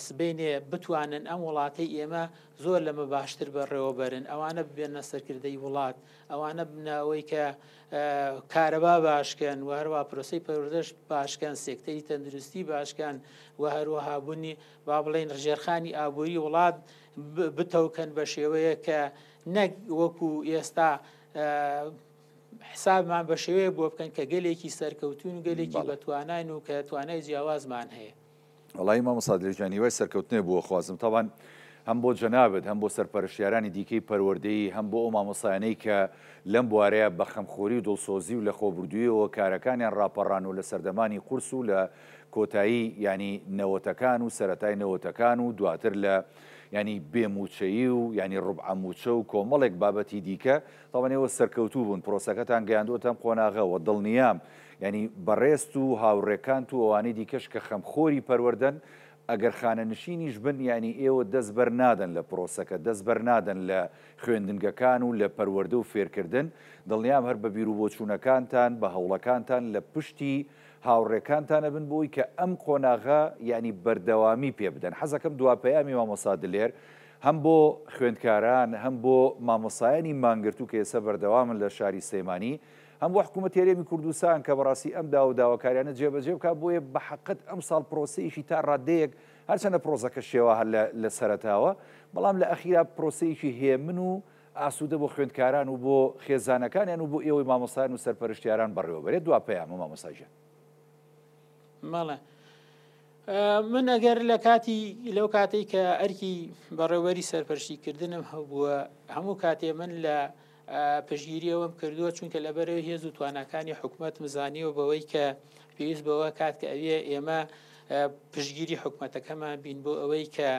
سبەینێ بتوانن ئەم وڵاتەی ئێمە زۆر لەمە باشتر بەڕێوەبەرن ئەوانە ببێنە سەرکردەی وڵات ئەوانە بنە ئەوەی کە کارەبا باشکەن و هەروە پرۆسی پەروەردەش باشکەن سێکتەری تەندروستی باشکەن و هەروەها بوونی با بڵێن ژێرخانی ئابووری وڵات بتەوکەن بە شێوەیە کە نەک وەکو ئێستا حسابمان بە شێوەیە بۆ بکەن کە گەلێکی سەرکەوتون و گەلێکی بەتوانین و کە توانای جیاوازمان هەیە. وەڵایی مامۆستا دلێر گیان هیوای سەرکەوتنێ بۆ خوازم تاوان هەم بۆ جەنابت هەم بۆ سەرپەرشتیارانی دیکەی پەروەردەیی هەم بۆ ئەو مامۆستایانەی کە لەم بوارەیە بە خەمخۆری و دڵسۆزی و لەخۆبردوویەوە کارەکانیان ڕاپەڕان و لە سەردەمانی قورس و لە کۆتایی یانی نەوەتەکان و سەرەتای نەوەتەکان و دواتر لە یانی بێ مووچەیی و یانی ڕوبعە مووچە و کۆمەڵێک بابەتی دیکە تاوان ئێوە سەرکەوتوو بوون پرۆسەکەتان گەیاندووەتە ئەم قۆناغە و دڵنیام یانی بەڕێزت و هاوڕێکانت و ئەوانەی دیکەش کە خەمخۆری پەروەردەن ئەگەر خانەنشینیش بن یانی ئێوە دەست بەر نادەن لە پرۆسەکە دەست بەر نادەن لە خوێندنگەکان و لە پەروەردە و فێرکردن دڵنیام هەر بە بیروبۆچوونەکانتان بە هەوڵەکانتان لە پشتی هاوڕێکانتان ئەبن بۆی کە ئەم قۆناغە یانی بەردەوامی پێ بدەن حەزەکەم دوا پەیامی مامۆستا دلێر هەم بۆ خوێندکاران هەم بۆ مامۆستایانی مانگرتوو کە ئێستا بەردەوامن لە شاری سلێمانی هەم بۆ حکوومەتی هەرێمی کوردستان کە بەڕاستی ئەم داوا و داواکاریانە جێبەجێ بکات، بۆیە بە حەقت ئەمساڵ پرۆسەیەکی تا ڕادەیەک هەرچەندە پرۆسەکە شێوا هەر لە سەرەتاوە، بەڵام لە ئەخیرا پرۆسەیەکی هێمن و ئاسوودە بۆ خوێندکاران و بۆ خێزانەکانیان و بۆ ئێوەی مامۆستایان و سەرپەرشتیاران بەڕێوەبەرێت. دوا پەیامە مامۆستا گیان. بەڵێ. من ئەگەر لە کاتی لەو کاتەی کە ئەرکی بەڕێوەبەری سەرپەرشتیکردنم هەبووە هەموو کاتێ من لە پشتگیری ئەوەم کردووە چونکە لەبەرەوەی هێز و تواناکانی حکومەتم زانیوە بەوەی کە پێویست بەوە کات کە ئەوێ ئێمە پشتگیری حکومەتەکەمان بین بۆ ئەوەی کە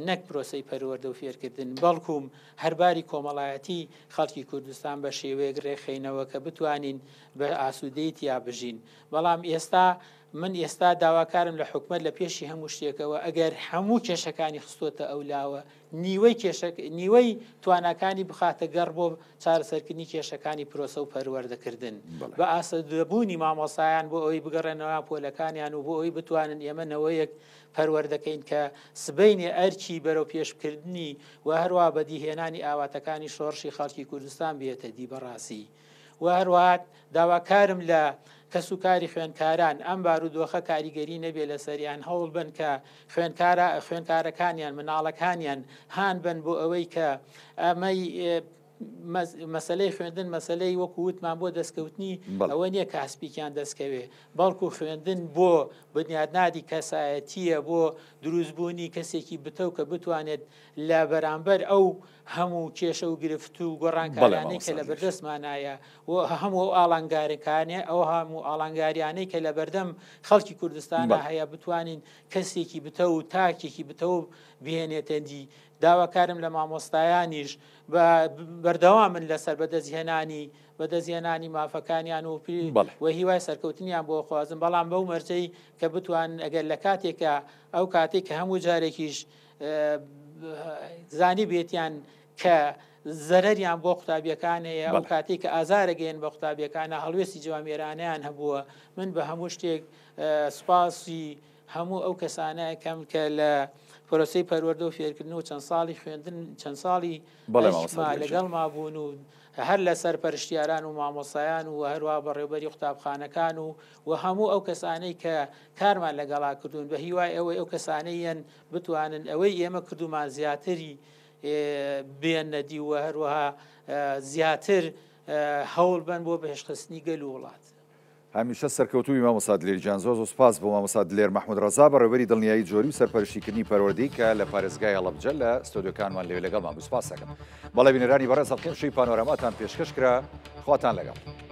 نەک پرۆسەی پەروەردە و فێرکردن بەڵکوم هەرباری کۆمەڵایەتی خەڵکی کوردستان بە شێوەیەک ڕێکخەینەوە کە بتوانین بە ئاسوودەی تیا بژین بەڵام ئێستا من ئێستا داواکارم لە حکومەت لە پێشی هەموو شتێکەوە ئەگەر هەموو کێشەکانی خستۆتە ئەو لاوە نیوەی کێشە نیوەی تواناکانی بخاتە گەڕ بۆ چارەسەرکردنی کێشەکانی پرۆسە و پەروەردەکردن بە ئاسەدەبوونی مامۆسایان بۆ ئەوەی بگەڕێنەوە پۆلەکانیان و بۆ ئەوەی بتوانن ئێمە نەوەیەک پەروەردەکەین کە سبەینێ ئەرکی بەرەو پێشکردنی و هەروە بەدیهێنانی ئاواتەکانی شۆڕشی خەڵکی کوردستان بێتە دی بەڕاستی. و هەروەها داواکارم لە کەسوکاری خوێندکاران ئەم بارودۆخە کاریگەری نەبێ لەسەریان هەوڵ بن کە خوێندکارە خوێندکارەکانیان مناڵەکانیان هان بن بۆ ئەوەی کە ئەمەی مەسلەی خوێندن مەسلەی وەکو وتمان بۆ دەستکەوتنی ئەوە نییە کە ئەسپیکیان دەستکەوێ بەڵکو خوێندن بۆ بنیادنادی کەسایەتیە بۆ دروستبوونی کەسێکی بتەو کە بتوانێت لە بەرامبەر ئەو هەموو کێشە و گرفت و گۆڕانکاریانەی کە لە بەردەستمانایە و هەموو ئەو ئاڵانگارەکانێ ئەو هەموو ئاڵانگاریانەی کە لە بەردەم خەڵکی کوردستانە هەیە بتوانین کەسێکی بتە و تاکێکی بتە و بهێنێتە دی. داواکارم لە مامۆستایانیش بە بەردەوامن لەسەر بەدەستهێنانی بەدەستهێنانی مافەکانیان و و هیوای سەرکەوتنیان بۆ خوازم، بەڵام بەو مەرجەی کە بتوانن ئەگەر لە کاتێکا ئەو کاتێک کە هەموو جارێکیش زانیبێتیان کە زەرەریان بۆ قوتابیەکان هەیە، ئەو کاتێک کە ئازارەگەیەن بە قوتابیەکانە هەڵوێستی جوامێرانەیان هەبووە. من بە هەموو شتێک سوپاسی هەموو ئەو کەسانە ئەکەم کە لە پرۆسەی پەروەردە و فێرکردن و چەند ساڵی خوێندن چەند ساڵی لەگەڵما بوون و هەر لە سەرپەرشتیاران و مامۆستایان و هەروە بەڕێوبەری قوتابخانەکان و و هەموو ئەو کەسانەی کە کارمان لەگەڵا کردوون، بە هیوای ئەوەی ئەو کەسانەی یەن بتوانن ئەوەی ئێمە کردومان زیاتری بێنە دی و هەروەها زیاتر هەوڵ بەن بۆ بەهێشخستنی گەل و وڵات. هەمیشە سەرکەوتووبی مامۆستا دلێر گیان. زۆر زۆر سوپاس بۆ مامۆستا دلێر مەحمود ڕەزا بەڕێوەبەری دڵنیایی جۆری و سەرپەرشتیکردنی پەروەردەی کە لە پارێزگای هەڵەبجە لە ستۆدیۆکانمان لەوێ لەگەڵمان بوو. سوپاس دەکەم. بەڵێ بینەرانی بەڕێز ئەڵقەی ئەمشەوی پانۆراماتان پێشکەش کرا. خواتان لەگەڵ.